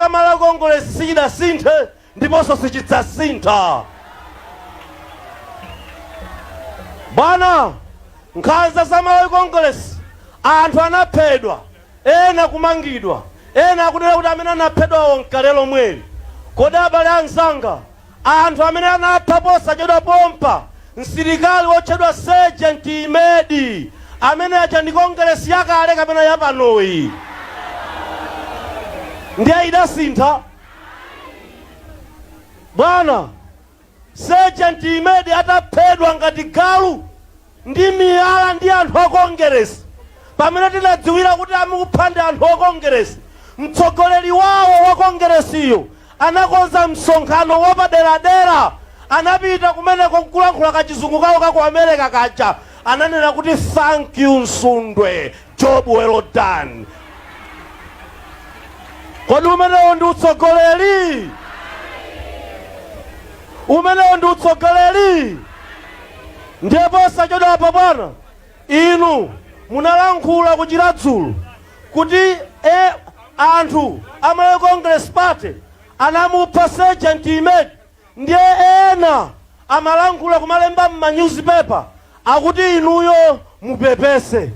Malawi Congress sichidasinthe ndiponso sichidzasintha. Bwana, nkhanza za Malawi Congress, anthu anaphedwa, ena kumangidwa, ena akunena kuti amene anaphedwawo nkale lomweli. Kodi abale anzanga, anthu amene anapha posachedwa pompa msilikali wotchedwa Sergeant Imedi, amene aja ndi Kongeresi yakale kapena yapanoyi? Ndiye idasintha? Bwana, Sergeant Imedi ataphedwa ngati galu ndi miyala ndi anthu a Kongeresi, pamene tinadziwira kuti amupha ndi anthu a Kongeresi, mtsogoleri wawo wa Kongeresiyo anakonza msonkhano wapaderadera, anapita kumeneko nkulankhula kachizungu kawo ka ku America kaja, ananena kuti, "Thank you Msundwe, job well done." Kodi umenewo ndi utsogoleri? Umenewo ndi utsogoleri? Ndiye posachedwapa, bwana, inu munalankhula ku Chiradzulu kuti anthu a Malawi Congress Party anamupha Sergeant Imedi. Ndiye ena amalankhula kumalemba m'manyuzipepa akuti inuyo mupepese.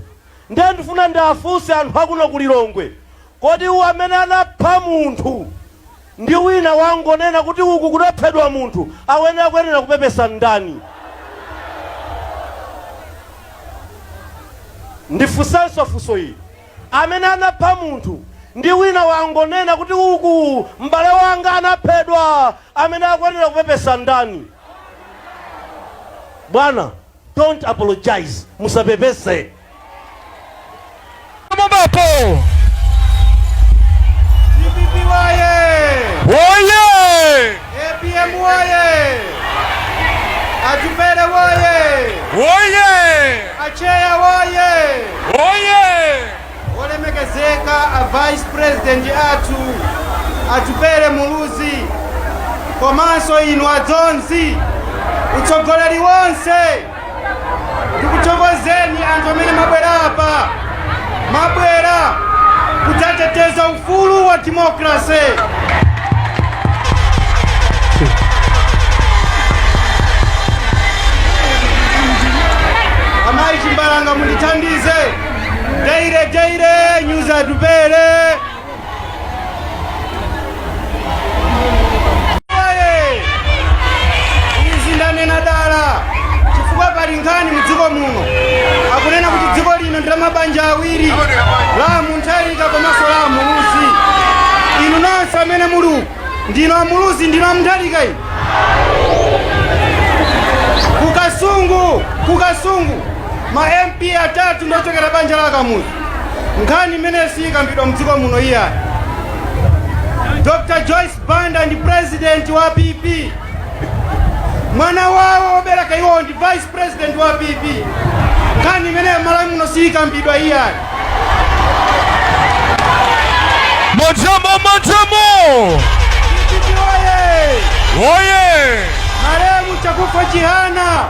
Ndiye ndifuna ndiafunse anthu akuno ku Lilongwe, kodi uwu amene anapha munthu ndi wina wangonena kuti uku kudaphedwa munthu, awene akuyenera kupepesa ndani? Ndifunsenso funso ili: amene anapha munthu ndi wina wangonena kuti uku m'bale wanga anaphedwa, amene akuyenera kupepesa ndani? Bwana, don't apologize, musapepese. Mwambapo. DPP woye! Woye! APM woye! Atupele woye! Woye! Acheya woye! Woye! Olemekezeka a Vice President athu Atupele Muluzi, komanso inu adzonzi, utsogoleri wonse, ndikuthokozeni anthu amene mabwera apa, mabwera kudzateteza ufulu wa demokrasi. Amayi Chimbalanga, mundithandize. Daily, daily news, Atupele Oye! Izi ndanena dala chifukwa pali nkhani mudziko muno, akunena kuti dziko lino ndi la mabanja awiri, la Mutharika komanso la Muluzi. Inu nonse amene muli uku, ndinu Amuluzi, ndinu Amutharika inu? Kukasungu, kukasungu ma MP atatu ndochokera banja la Kamuzu. Nkhani imene siyikambidwa mdziko muno iyayi. Dr Joyce Banda ndi president wa PP, mwana wawo wobereka iwowo ndi vice president wa PP. Nkhani imeneyo Malawi muno siyikambidwa iyayi. Majamo, majamo! DPP oye! Woye! Malemu Chakufwa Chihana,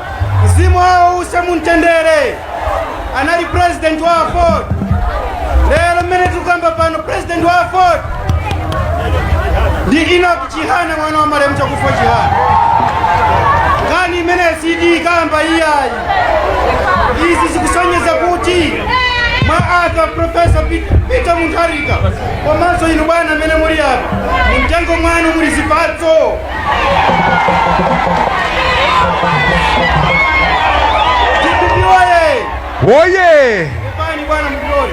mzimu wawo use mumtendere, anali president wa AFORD. Lero mmene tikukamba pano, president wa AFORD ndi Enoch Chihana, mwana wa malemu Chakufwa Chihana. Nkhani imene sitiyikamba iyayi. Izi zikusonyeza kuti mwa Arthur Professor Peter Mutharika komanso inu bwana amene muli apa, mumtengo mwanu muli zipatso. DPP oye! Woye! Pepani bwana, mndilole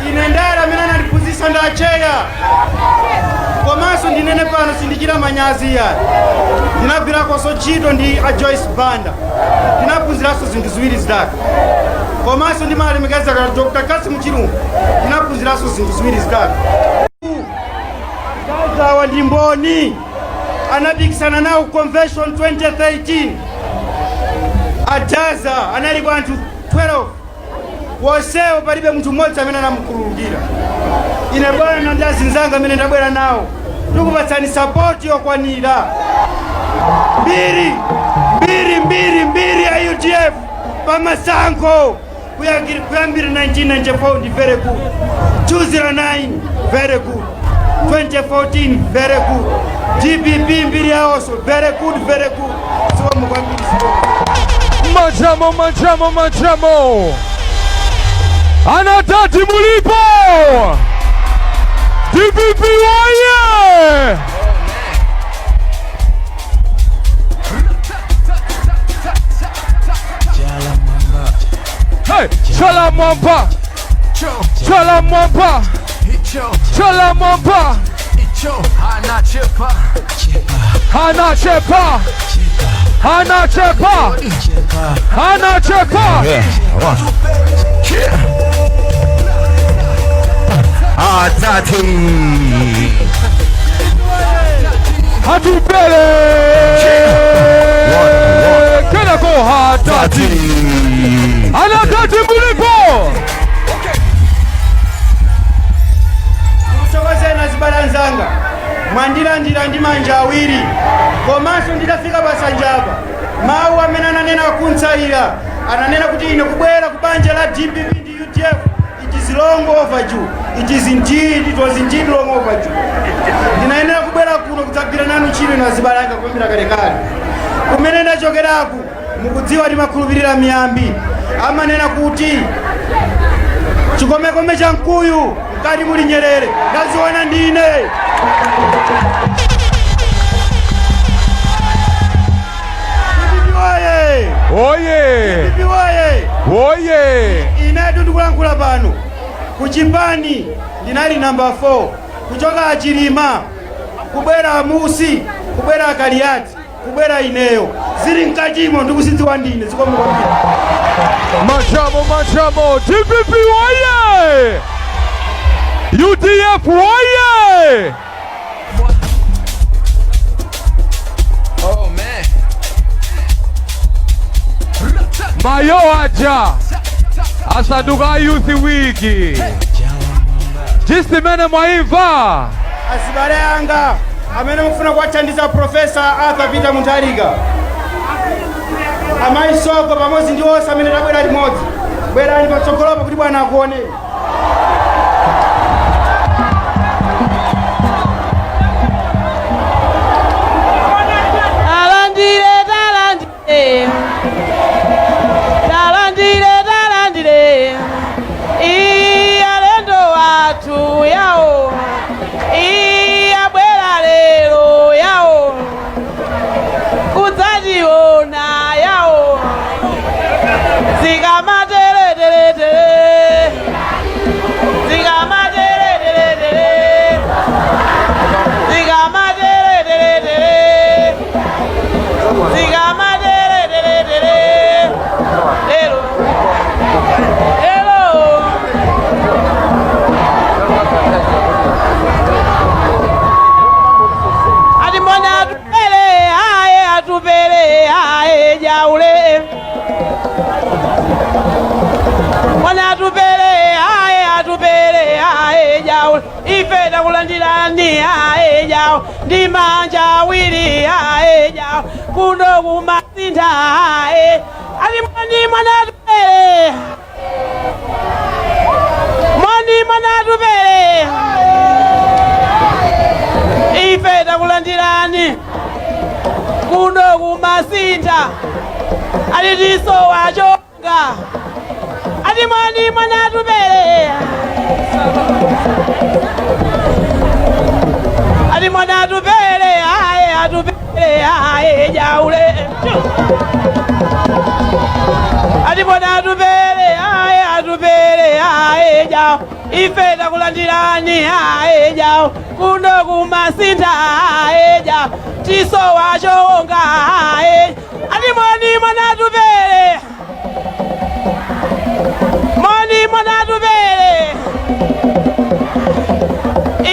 ine ndale amene anandiphunzitsa ndi acheya, komanso ndinene pano, sindichita manyazi iyayi, ndinagwirakonso ntchito ndi a Joyce Banda, ndinaphunziranso zinthu ziwiri zitatu, komanso ndimalemekeza ka Dr Cassim Chilumpha, ndinaphunziranso zinthu ziwiri zitatu. Awa ndi mboni, anapikisana nawo convention 2013. Ajaza analiko anthu 12 wonsewo, palibe munthu mmodzi amene anamukhululukira. Ine bwana ndi azinzanga amene ndabwera nawo, tikupatsani support yokwanira. Mbiri, mbiri, mbiri, mbiri ya UDF pamasankho kuyambira 1994 ndi very good, 209 very good. 2014, very good. DPP mbiri yawonso very good, very good. Zikomo kwambiri, zikomo. Majamo, majamo, majamo. Anatati mulipo. DPP oye! Hey, Chala Mwamba. Chala Mwamba. Chala Mwamba. Hana Chepa. Hana Chepa. Hana Chepa. Atati. Atupele. Kenako hatati. Anatati mulipo. Ndikuthokozeni azibale anzanga, mwandilandira ndi manja awiri. Komanso nditafika pasanjapa, mawu amene ananena akuntsalira, ananena kuti ine kubwera ku banja la DPP ndi UDF, it is long overdue. It is indeed, it was indeed long overdue. Ndinayenera kubwera kuno kudzagwira nanu ntchito ino azibale anga kuyambira kalekale. Kumene ndachokeraku, mukudziwa timakhulupirira miyambi, amanena kuti chikomekome cha mkuyu mkati muli nyerere. Ndaziona ndine. DPP oye! Oye! DPP oye! Oye! Inetu ndikulankhula pano, kuchipani ndinali namba 4 kuchoka Achilima, kubwera Amusi, kubwera Akaliati, kubwera ineyo. Zili mkatimo ndikuzidziwa ndine. Zikomo kwambiri. Majamo, majamo. DPP oye! UDF oye! Oh man. Mayo aja asanduka youth week. Jisimene mwaimva. Azibale anga amene mukufuna kuwathandiza Professor Arthur Peter Mutharika, amayi Soko pamodzi ndi onse amene tabwera limodzi, bwerani patsogolopo kuti bwana akuoneni. Talandire, talandire, talandire, talandire alendo wathu yawo iyabwera lero yawo kudzationa yawo zikamatereteretere, zikamatereteretere, zikamatereteretere, zikamatereteretere lero lero. Ati mbona atupele aye, atupele aye, jaule mbona atupele aye, atupele aye, jaule ife takulandirani aye, jawo ndi manja awiri aye, jawo kuno kumasintha aye. Ati moni mwana atupele, moni mwana atupele, ife takulandirani kuno kumasintha. Ati tisowa chonga. Ati moni mwana atupele, ati mwana atupele aye, atupele aye, jaule ati mwana atupele aye, atupele aye, jawo ife takulandirani aye, jawo kuno kumasintha aye, jawo tisowa chonga aye. Ati moni mwana atupele, moni mwana atupele,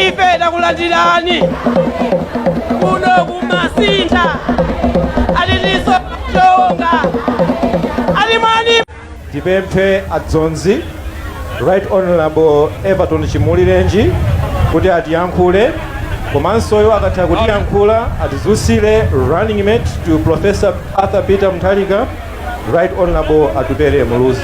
ife takulandirani kuno kumasintha. Ati tisowa chonga. Ati moni. Tipemphe adzonzi Right Honorable Everton Chimulirenji kuti atiyankhule, komanso iwo akatha kutiyankhula atizusire running mate to Professor Arthur Peter Mutharika, Right Honorable Atupele Muluzi.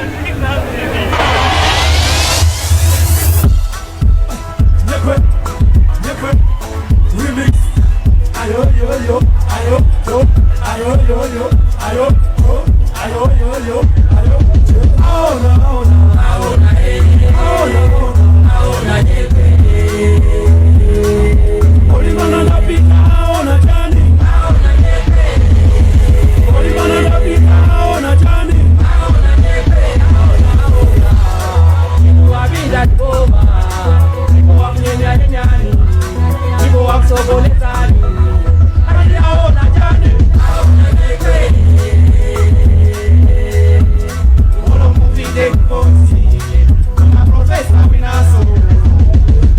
wakusokonezani aona chani olomuvide kosi amaprofesa winaso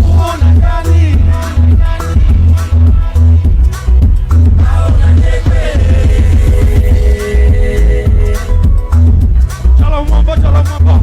uona chani. Chala mwamba, chala mwamba.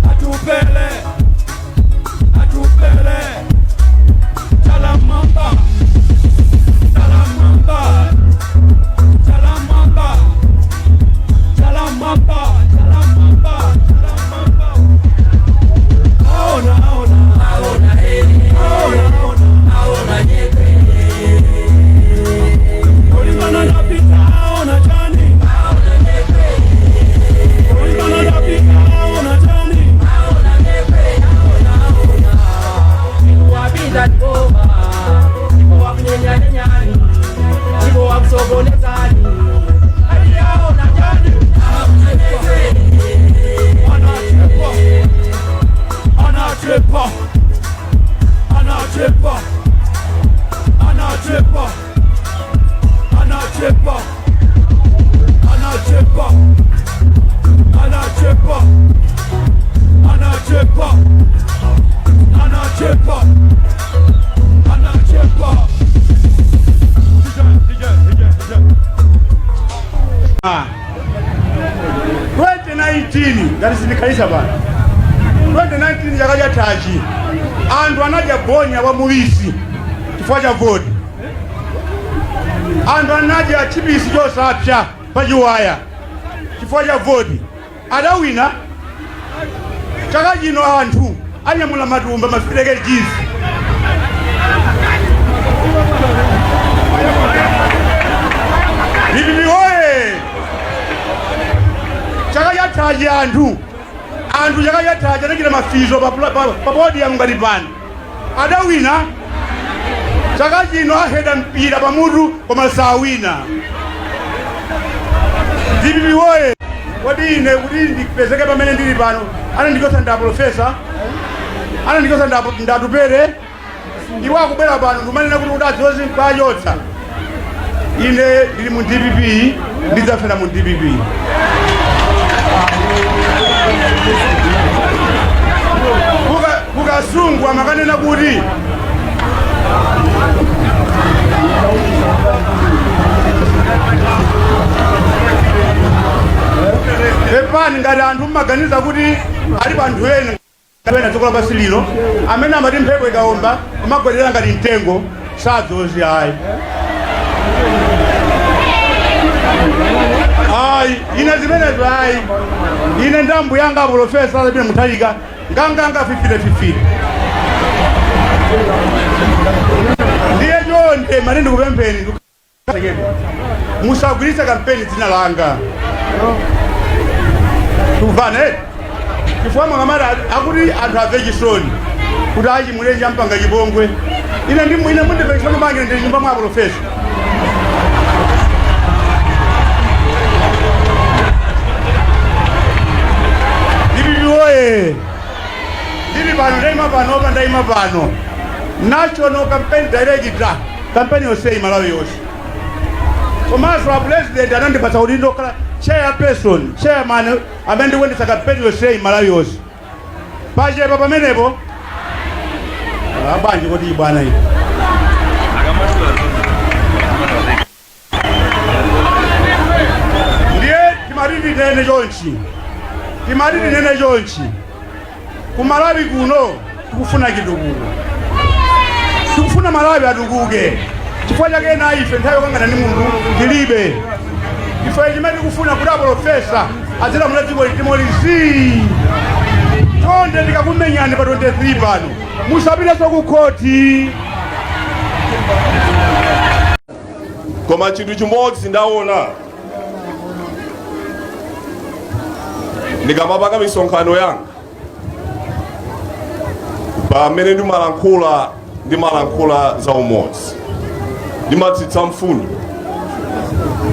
Atupele, atupele, chalamamba, chalamamba, chalamamba, chalamamba, chalamamba, chalamamba. Aona, aona, aona, aona, aona, aona nyepe. Olivana na pita, aona chani. Aona nyepe. Olivana na pita, aona chani. Wapinda ngoma ndipo wakunyenyanyenyani ndipo wakusokonezani aliyaona chani. Anachepa, anachepa, anachepa, anachepa, anachepa, anachepa, anachepa, anachepa, anachepa, anachepa. DJ, DJ, DJ, DJ. 2019 ngati sindikhalisa pano, 2019 chaka chathachi anthu anadya bonya wa muwisi chifukwa cha voti. Anthu anadya chipisi chosapsa pachiwaya chifukwa cha voti, adawina. Chaka chino anthu anyamula matumba mafireke chizi. DPP oye! Chaka chathachi anthu chaka chathachi anachita mafizo pa podium ngati pano, adawina. Chaka chino aheda mpira pamutu koma sawina. DPP oye! Kodi ine kuti ndipezeke pamene ndili pano, anandichosa nda profesa, anandichosa ndatupere? Iwo akubwera pano ndimanena kuti udadzozi mpachotsa. Ine ndili mu DPP, ndidzafera mu DPP. Kukasungu amakanena kuti pepani ngati anthu mmaganiza kuti alipo anthu ena ena dziko lapansi lino amene amati mphepo ikaomba kumagwerera ngati mtengo. Sadzozi, ayi, ayi, ine zimenezo ayi. Ine ndambu yanga profesa alipine Mutharika nganganga 50-50. Ndiye chonde mati ndikupempheni, musagwiritse kampeni dzina langa, tikuvana eti? Chifukwa mwakamati akuti anthu amve chisoni kuti achimulenje ampanga chipongwe. Ine ndi ine mundimve chisoni mange ndili nyumba mwa profesa. DPP oye! Ndili pano, ndayima pano opa, ndayima pano national campaign director, kampeni yonseyi Malawi yonse. Komanso a president anandipatsa udindo khala chairperson, chairman amene ndikuyendetsa kampeni yonseyi Malawi yonse. Pachepa pamenepo bwanji? Kodi bwana iyi ndiye timati tinene chonchi, timati tinene chonchi: ku Malawi kuno tikufuna chitukuko, tikufuna Malawi atukuke. Chifukwa chake na ife nthawi yokangana ndi munthu tilibe. Ife chimene tikufuna kuti aprofesa azilamula dziko litimolizi. Chonde, ndikakumenyani pa 23 pano, musapitenso ku khoti. Koma chinthu chimodzi ndaona ndikamapanga misonkhano yanga, pamene ndimalankhula, ndimalankhula za umodzi, ndimatsitsa mfundo.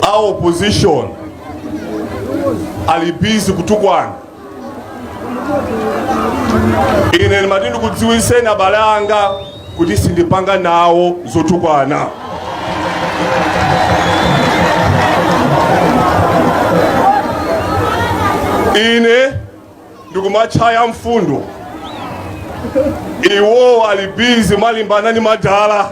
A opposition ali busy kutukwana. Ine ndimati ndikudziwiseni abale anga kuti sindipanga nawo zotukwana. Ine ndikumatchaya mfundo, iwo ali busy malimbana ni madala.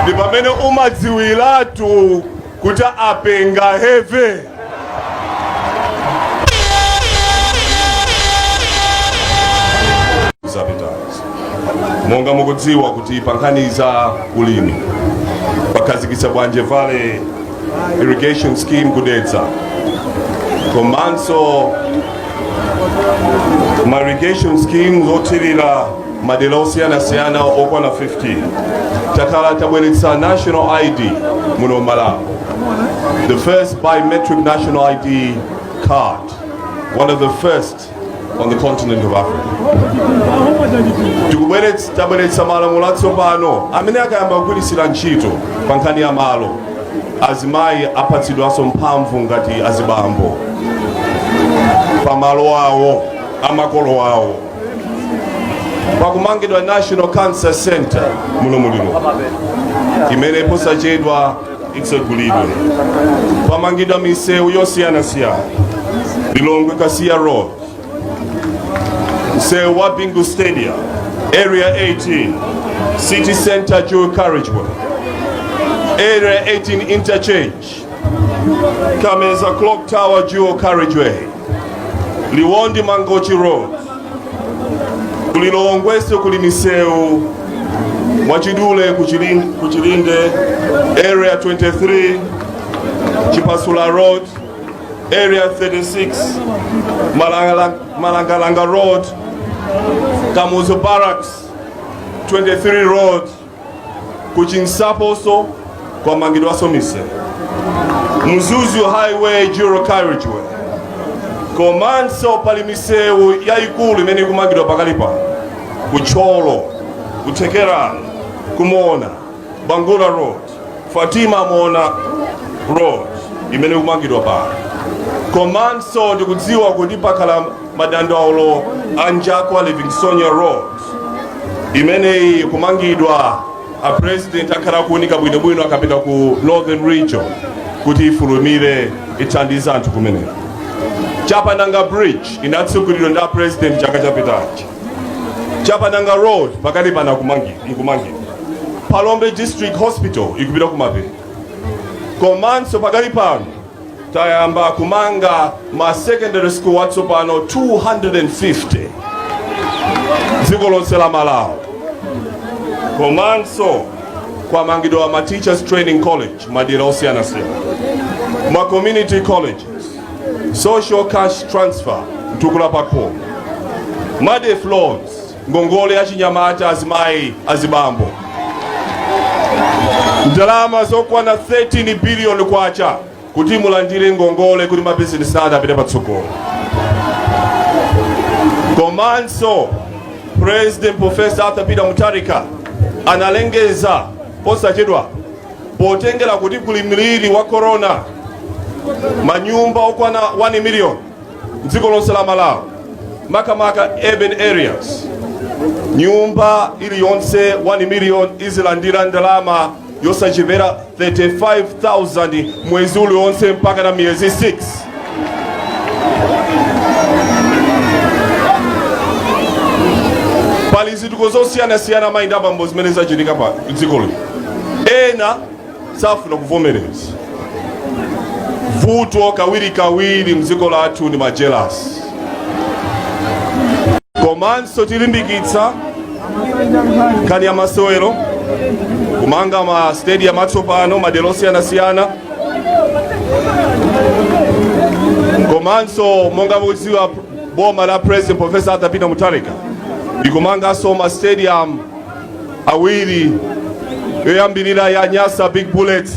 Ndi pamene umadziwiratu kuti apenga heavy. Zapitazi, monga mukudziwa kuti pa nkhani za ulimi pakhazikitsa Bwanje Valley Irrigation Scheme ku Dedza, komanso ma irrigation schemes othirira madera osiyanasiyana okwana 15. Takhala tabweretsa national ID muno Malawi, the first biometric national ID card, one of the first on the continent of Africa. Tabweretsa malamulo atsopano amene akayamba kugwiritsira ntchito pa nkhani ya malo, azimayi apatsidwanso mphamvu ngati azibambo pa malo awo amakolo awo. Pakumangidwa National Cancer Center muno mulilo imene posachedwa itsegulidwe. Pamangidwa misewu yosiyanasiyana, Lilongwe Kasiya Road, msewu wa Bingu Stadium, Area 18, City Center dual carriageway, Area 18 interchange, Kameza Clock Tower dual carriageway, Liwonde Mangochi Road. Kulilongweso kuli misewu, mwachidule kuchilinde Area 23, Chipasula Road, Area 36, Malangalanga Road, Kamuzu Barracks 23 Road. Kuchinsaposo kwamangidwaso misewu, Mzuzu Highway dual carriageway, komanso pali misewu yayikulu imene ikumangidwa pakali pano kuThyolo, kuThekerani, kuMona Bangula Road, Fatima Mona Road imene ikumangidwa pano. Komanso ndikudziwa kuti pakhala madandaulo a Njakwa Livingstonia Road imeneyi ikumangidwa. A President akhala kuunika bwinobwino akapita ku Northern Region kuti ifulumire, ithandize anthu kumeneko. Chapananga Bridge inatsegulidwa ndi a President chaka chapitachi. Chapananga Road pakati pana ikumangidwa. Phalombe District Hospital ikupita kumapeto. Komanso pakali pano tayamba kumanga ma secondary school atsopano 250 dziko lonse la Malawi. Komanso kwamangidwa ma teachers training college madera osiyanasiyana, ma community colleges, social cash transfer, mtukula pakhomo, MARDEF loans, ngongole ya chinyamata, azimayi, azibambo, ndalama zokwana 13 billion kwacha kuti mulandire ngongole kuti mabizinesi anu apite patsogolo. Komanso President Professor Arthur Peter Mutharika analengeza posachedwa, potengera kuti kuli mliri wa corona, manyumba okwana 1 million mdziko lonse la Malawi, makamaka urban areas, nyumba iliyonse 1 million izilandira ndalama yosachepera 35,000 mwezi uliwonse mpaka na miyezi 6. Pali zitukuko zosiyanasiyana, amayi ndi abambo, zimene zachitika pa dziko lino. Ena safuna kuvomereza. Vuto kawirikawiri mdziko lathu ndi ma jealous. Komanso tilimbikitsa nkhani ya masewero, kumanga ma stadium atsopano madera osiyanasiyana. Komanso monga mukudziwa, Boma la President Professor Arthur Peter Mutharika likumanganso ma stadium awiri, yoyambirira ya Nyasa Big Bullets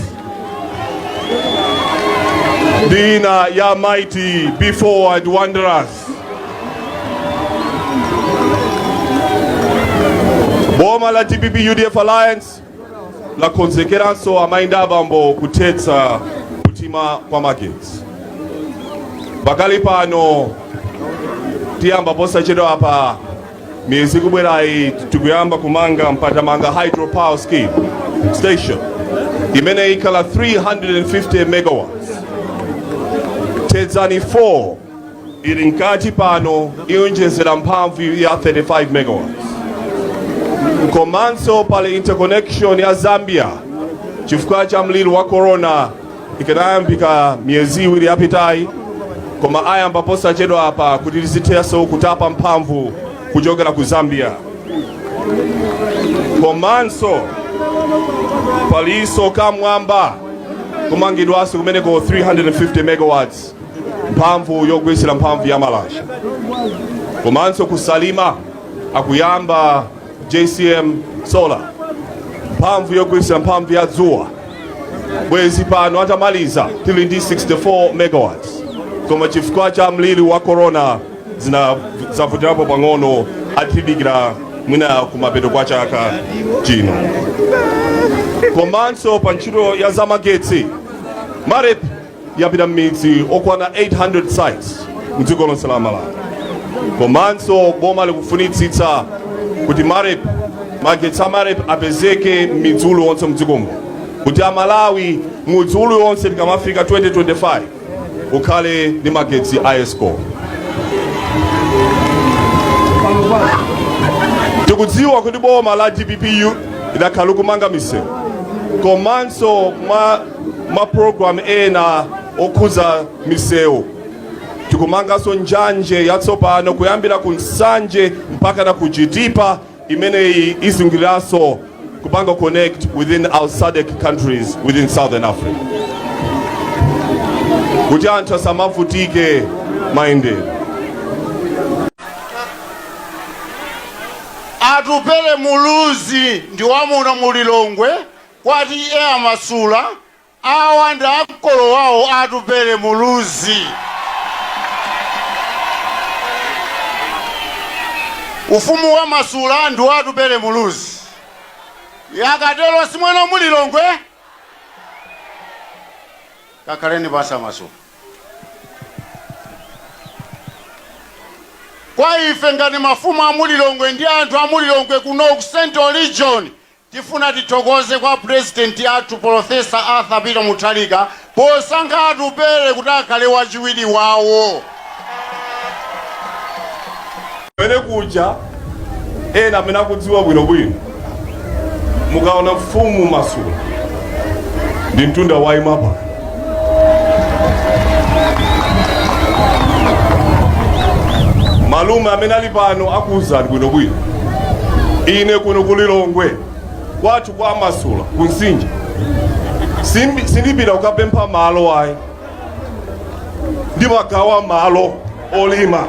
ndi ina ya Mighty Be Forward Wanderers. Boma la DPP UDF Alliance lakonzekeranso, amayi ndi abambo, kuthetsa kuthima kwa magetsi. Pakali pano tiyamba posachedwa apa, miyezi ikubwerayi, tikuyamba kumanga Mpatamanga Hydropower Scheme Station imene ikhala 350 megawatts. Tedzani 4 ili mkati pano, ionjezera mphamvu ya 35 megawatts. Komanso pali interconnection ya Zambia. Chifukwa cha mliri wa corona ikanayambika miyezi 2 yapitayi, koma ayamba posachedwa apa kuti tizithenso kutapa mphamvu kuchokera ku Zambia. Komanso palinso Kamwamba, kumangidwanso kumeneko 350 megawatts, mphamvu yogwiritsira mphamvu ya malasha. Komanso kuSalima akuyamba JCM Solar, mphamvu yogwiritsira mphamvu ya dzuwa. Bwezi pano atamaliza tili ndi 64 megawatts, koma chifukwa cha mliri wa corona zina zavutirapo pang'ono, atidikira mwina kumapeto kwa chaka chino. Komanso pa ntchito ya zamagetsi, MAREP yapita m'midzi okwana 800 sites mdziko lonse la Malawi. Komanso boma likufunitsitsa kuti MAREP, magetsi a MAREP apezeke m'midzi uliwonse mdzikomo, kuti Amalawi mudzi uliwonse tikamafika 2025 ukhale ndi magetsi a ESCOM. Tikudziwa kuti boma la DPPU lidakhala kumanga misewu komanso mwa mapulogalamu ena okhuza misewu. Tikumanganso njanje yatsopano kuyambira ku Nsanje mpaka na ku Chitipa, imeneyi izungiriranso kupanga connect within our SADC countries within Southern Africa, kuti anthu asamavutike mayendedwe. Atupele Muluzi ndi wamuno mu Lilongwe, kwati iye amasula awa ndi ankolo wawo Atupele Muluzi. Ufumu wa Masula ndi wa Atupele Muluzi. Yakatero simweno mu Lilongwe, kakhaleni pansi Amasula. Kwa ife ngati mafumu a mulilongwe ndi anthu a mulilongwe kuno ku Central Region, tifuna tithokoze kwa President athu Professor Arthur Peter Mutharika posankha Atupele kuti akhale wachiwiri wawo. Pamene kuja ena amene akudziwa bwinobwino, mukaona mfumu Masula ndi mtunda waima pano, malume amene ali pano akuwuzani bwinobwino. Ine kuno kulilongwe kwathu kwa Masula kunsinja sindipita kukapempha malo ayi, ndimagawa malo olima.